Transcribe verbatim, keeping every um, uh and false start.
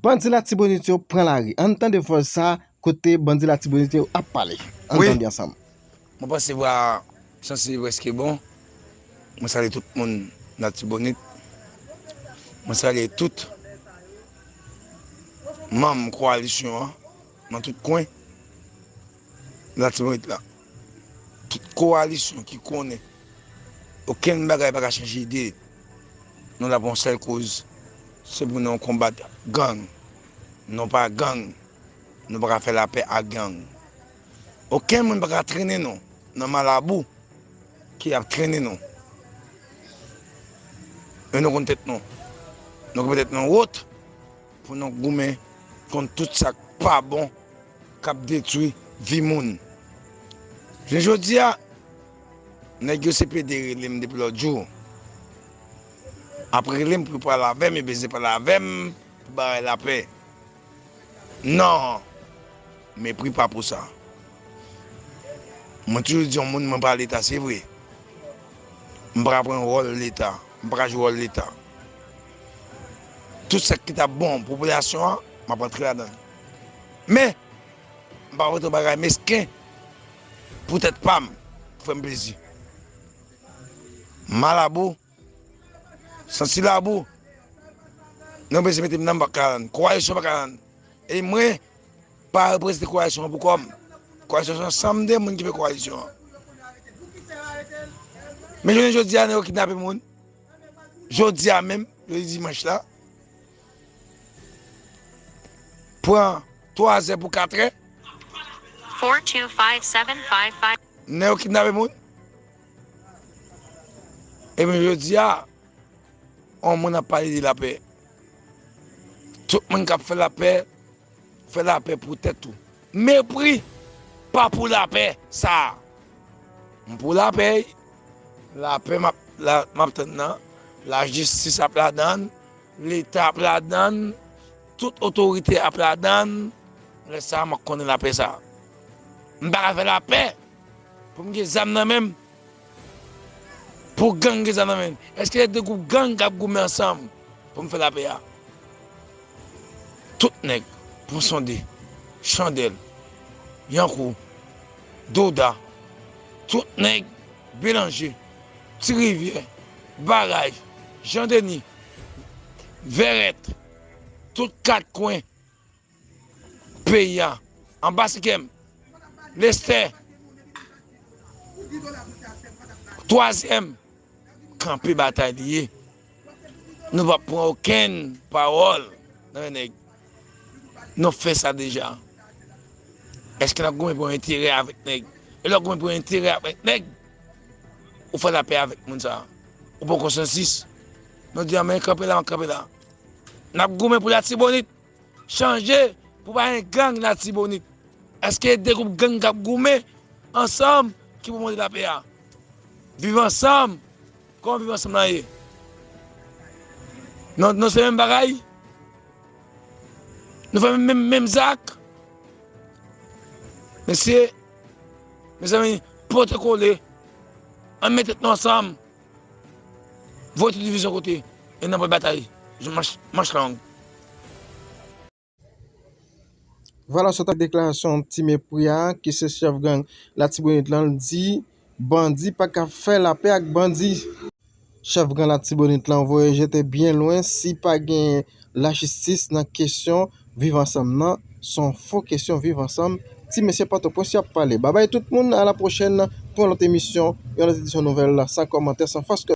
Bandi Latibonit yo pran lari. Ann tande vòs sa kote bandi Latibonit yo ap pale. Ann tande ansanm. Mwen panse vwa sansi prèske bon. Mwen salye tout moun Latibonit. Mwen salye tout manm kowalisyon an nan tout kwen Latibonit la. Tout kowalisyon ki konnen okenn bagay pa ka chanje ide nou la pou yon sèl koz, se pou nou konbat gang. Nou pa gang. Nou pa ka fè lapè ak gang. Okenn moun pa ka trennen nou nan malabou ki ap trennen nou. E nou konn tèt nou. Nou konn tèt nou wot pou nou goumen kont tout sa k pa bon k ap detwi vi moun. Jounen jodi a, nèg yo se pede rele m depi lòt jou. Ap rele m pou yo pale avè m, yo bezwen pale avè m pou bagay lapè. Non, mepri pa pou sa. Mwen toujou di yon moun mwen pa leta se vre. M pa ka pran wòl leta, m pa ka jwe wòl leta. Tout sa ki t ap bon popilasyon an, m ap antre ladan l. Men, m pa antre bagay mesken pou tèt pa m, pou fè m plezi. Malabou, sansi labou, nou bezwen mete m nan m pa ka ladan l. Kowalisyon pa ka ladan l. E mwen, pa reprezante kowalisyon an pou kò m. Kowalisyon se ansanm de moun ki fè kowalisyon an. Men jounen jodi a, nèg yo kidnape moun. Jodi a menm, jodi dimanch la, pran twazè pou katrè. Nèg yo kidnape moun. Epi jodi a, yon moun ap pale de lapè. Tout moun k ap fè lapè, fè lapè pou tèt ou. Mepri pa pou lapè sa a. M pou lapè, wi. Lapè m ap, la, m ap tann nan. Lajistis ap ladan l. Leta ap ladan l. Tout otorite ap ladan l. Lè sa a, m ap konnen lapè sa a. M pa ka fè lapè pou m gen zam nan men m. Pou gang gen zam nan men l. Èske se de gwoup gang k ap goumen ansanm pou m fè lapè a? Tout nèg, Pon Sonde, Chandèl, Yankou, Doda, tout nèg, Belanje, Ti Rivyè, Baraj, Jan Deni, Vèrèt, tout kat kwen peyi a, Anba Sikèm, Lestè, Twazyèm, kanpe batay li ye. Nou p ap pran okenn pawòl nan men nèg. Nou fè sa deja. Èske n ap goumen pou yon enterè avèk nèg? E lè w goumen pou yon enterè avèk nèg, ou fè lapè avèk moun sa a. Ou pran konsansis. Nou di, a men kanpe la, m ap kanpe la. N ap goumen pou Latibonit chanje pou pa gen gang Latibonit. Èske de gwoup gang k ap goumen ansanm ki pou mande lapè a? Viv ansanm, kòman viv ansanm lan ye? Nou, nou se menm bagay? Nou fè menm, menm, menm zak? Mesye, mezanmi, pote kole, ann met tèt nou ansanm, voye tout divizyon kote, e n ap batay, manch, manch long. Vwala, se te deklarasyon Ti Mepri a, ki se chèf gang Latibonit lan, l di bandi pa ka fè lapè ak bandi. Chèf gang Latibonit lan voye jete byen lwen, si pa gen lajistis nan kesyon viv ansanm nan, se yon fo kesyon viv ansanm. Ti mesye Pòtoprens y ap pale. Babay tout moun, a la pwochèn pou yon lòt emisyon, yon lòt edisyon nouvèl, san kòmantè, san fòs kè.